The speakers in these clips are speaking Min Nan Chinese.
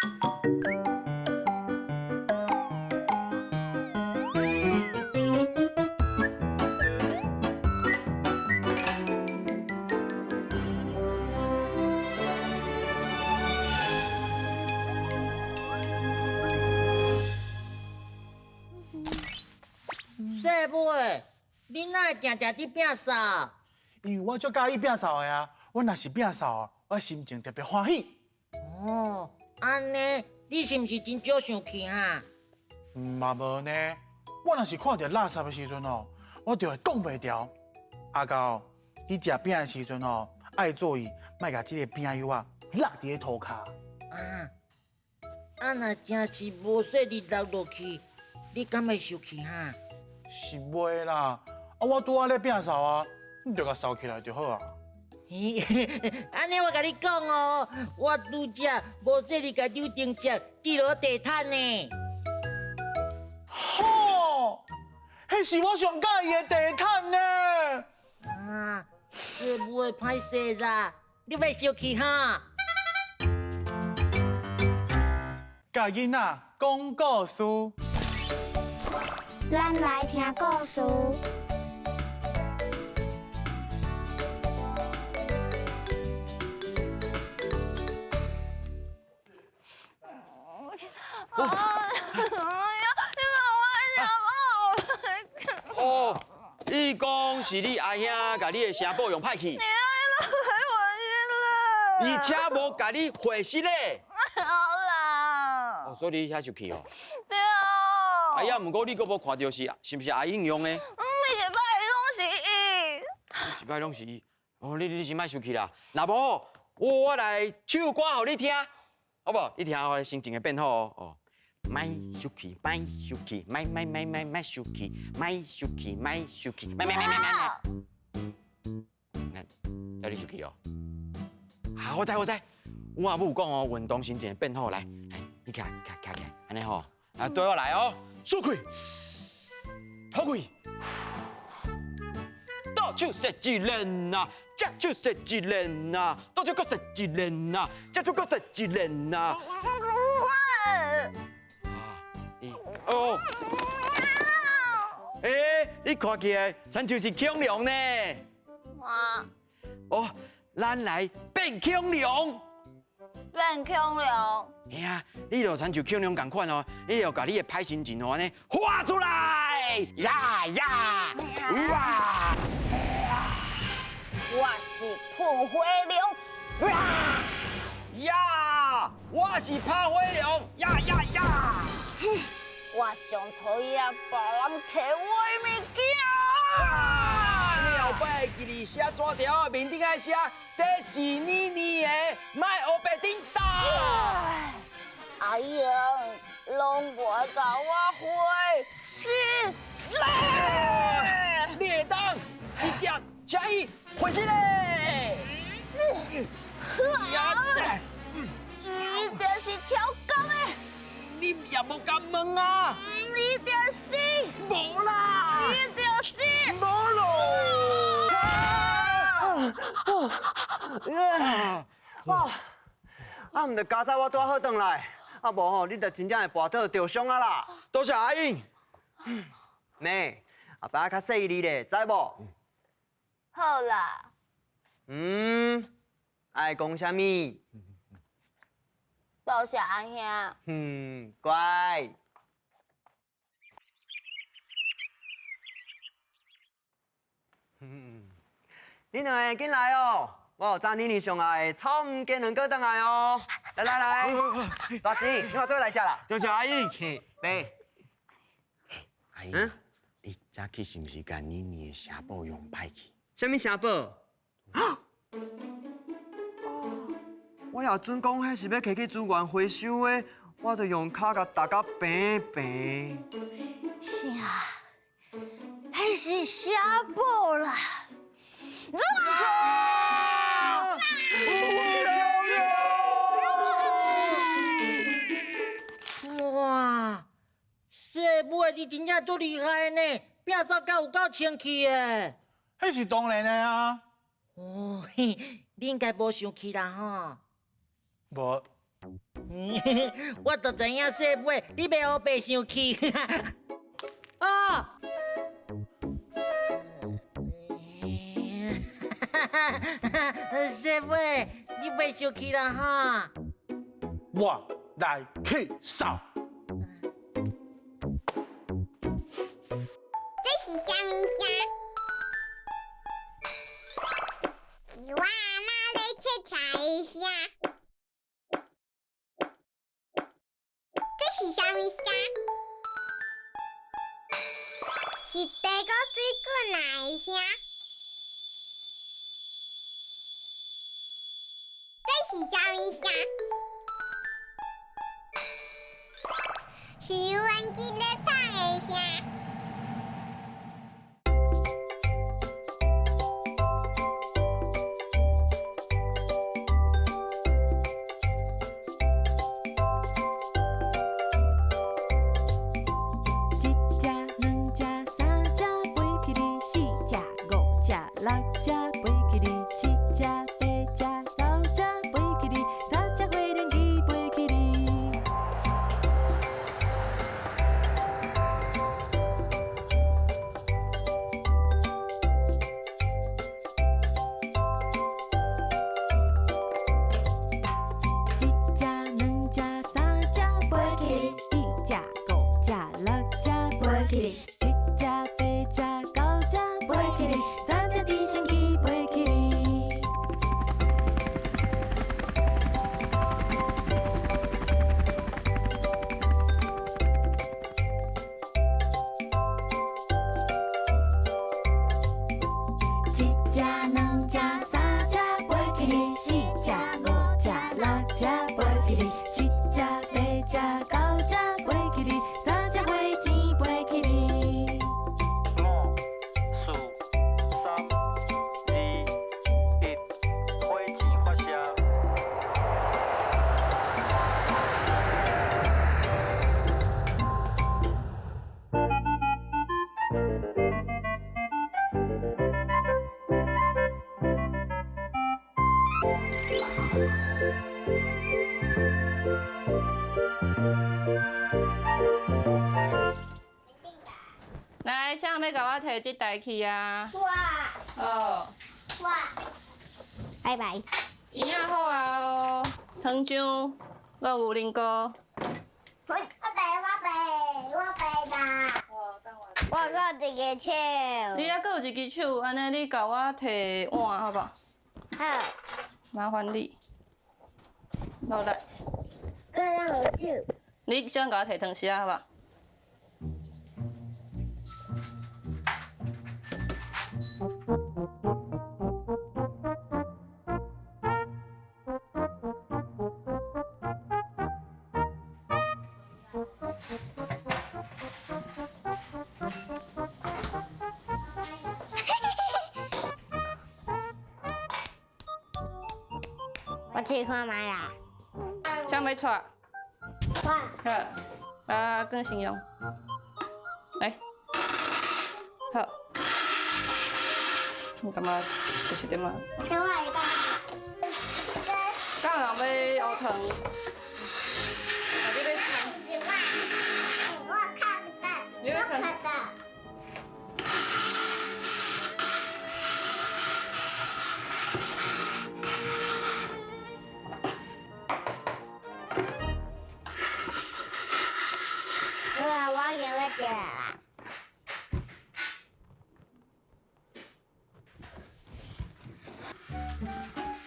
细母，你哪会定定伫摒扫？因为我足佮意摒扫的啊，我若是摒扫，我心情特别欢喜。哦，按呢，你是毋是真少生气哈？嘛无呢，我若是看著垃圾的时阵哦，我就会挡袂牢。阿狗，你食饼的时阵哦，爱注意，莫共这个饼油啊落伫咧涂跤。啊，啊若真是无细腻落落去，你敢会生气哈？是袂啦，啊我拄仔咧摒扫啊，你就共扫起来就好啊。按呢我共你讲哦，我拄才无细腻共酒精汁滴落地毯呢。吼，彼是我上佮意的地毯呢。啊，这母的歹势啦，你欲生气哈？共囡仔讲故事。咱来听故事。哦，你讲是你阿兄共你的城堡用歹去，而且无共你回失咧。好啦。哦，所以你遐生气哦。对啊。哎呀，毋过你阁无看著是，是毋是阿英用的？每一摆拢是伊。一摆拢是伊。哦，你先莫生气啦。若无，我来唱歌予你听，好无？你听我心情会变好哦。哦。莫生气，莫生气，莫莫莫莫莫生气，莫生气，莫生气，莫莫莫莫莫。那，要你生气哦。好，我知我知。我阿母有讲哦，运动心情会变好，来，你徛徛徛起来，按呢吼，啊，对我来哦，舒气，吐气，倒手踅一轮啊，正手踅一轮啊，倒手阁踅一轮啊，正手阁踅一轮啊。哦，欸，你看起来亲像是恐龙呢。哇！哦，咱来变恐龙。变恐龙。嘿啊，你就亲像恐龙仝款哦，你就共你的歹心情哦，按呢画出来，呀呀，哇！我是喷火龙，哇！呀！我是拍火龙，呀呀呀！我上讨厌别人提我的物件。啊！你后摆会记得写纸条，面顶爱写，这是妮妮的，莫乌白颠倒。阿英，拢无共我回信嘞。你会当，你食请伊回信嘞。呀！伊就是超工的。你也无敢问啊！你就是。无啦！你就是。无咯！哇！啊，毋著佳哉我拄好转来，啊无吼，你著真正会跋倒著伤啊啦！多谢阿英。妹，后摆较细腻咧，知无？好啦。嗯，爱讲啥物？多谢阿兄。嗯，乖。嗯，恁两个紧来哦，我有炸妮妮上爱的草姆鸡卵糕转来哦。来来来，大姊，你嘛做伙来食啦。多谢阿英。妹。阿英，你早起是毋是共妮妮的城堡用歹去？啥物城堡？我也准讲，彼是欲提去资源回收的，我就用跤共踏甲平平。啥？彼是城堡啦！哇！细母的，你真正足厉害呢，摒扫甲有够清气的。彼是当然的啊。哦，嘿，你应该无生气啦吼。无。我就知影细尾，你袂乌白生气。哦。细尾，你袂生气啦哈？我来去扫。这是啥物声？是我阿嬷咧切菜的声。这是啥物声？是地沟水滚来的声。这是啥物声？是油烟机咧放的声。一只、两只、三只飞起哩，四只、五只、六只飞起哩，七只、八只、九只飞起哩，十只火轮机飞起哩。一只、两只、三只飞起哩，四只、五只、六只飞起哩，七只、八只、九只飞起哩，十只直升机飞起哩。一只、两只、三只飞起哩，四只、五只、六只飞起哩，七只、八只、九只飞起哩，十只火箭飞起哩。五、四、三、二、一，火箭发射。来，谁人欲共我提这台去啊？我哦，我，拜拜。圆仔好啊哦，糖浆，滷牛奶糕。我白我白我白啦。我阁一个手。你犹阁有一支手，按呢你共我提碗好无？好。麻烦你。努力。阁拢有手。你先共我提汤匙啊，好无？我试看觅啦。啥欲带？我。好，啊，更先用。来，好。你感觉就是点啊？这我会当。敢有人欲乌糖？啊，你欲掺？我看到。你欲掺？我看到。我给我食啦。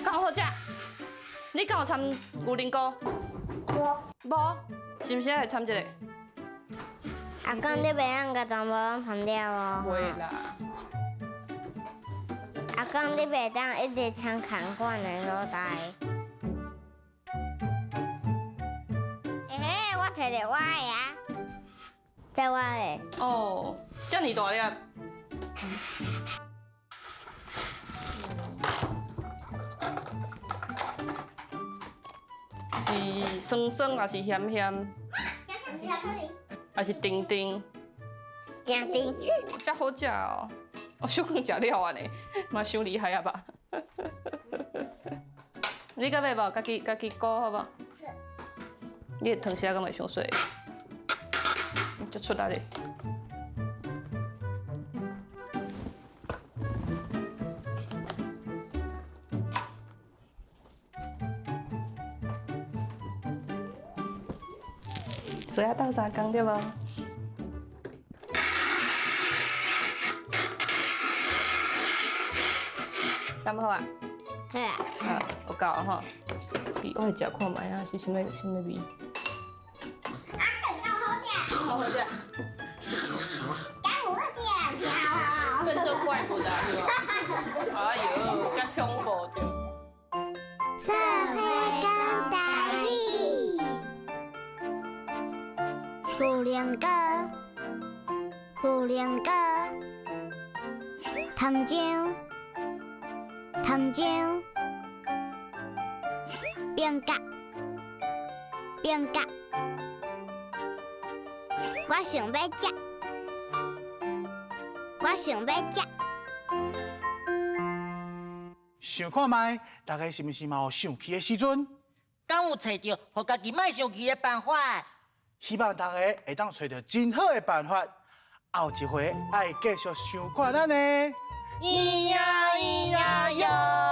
敢有好食？你敢有掺牛奶糕？无。无，是毋是爱掺一个？阿公，你袂用共全部拢掺了哦。袂啦。阿公，你袂当一直掺仝款的所在。嘿嘿，我摕著我的啊，这我的。哦，遮尔大粒。是酸酸，还是咸咸？还是甜甜？真甜。遮好食哦！我小可食了啊呢，嘛伤厉害啊吧？你敢欲无？家己家己顾好无？你的糖匙敢會傷細？足出力的。所以要鬥相共對無？敢好啊？好啊。啊，有夠吼。我來食看覓啊，是啥物啥物味？啊，更好食。好好食。敢有點跳。變做怪物啊，是無？哎喲，遮恐怖著。做伙講台語，富良哥，富良哥，糖漿，糖漿，餅角，餅角，我想欲食，我想欲食。想看覓，大家是毋是嘛有生氣的時陣？敢有揣著予家己莫生氣的辦法？希望大家會當揣著真好的辦法，後一回愛繼續想看咱的。咿呀咿呀喲。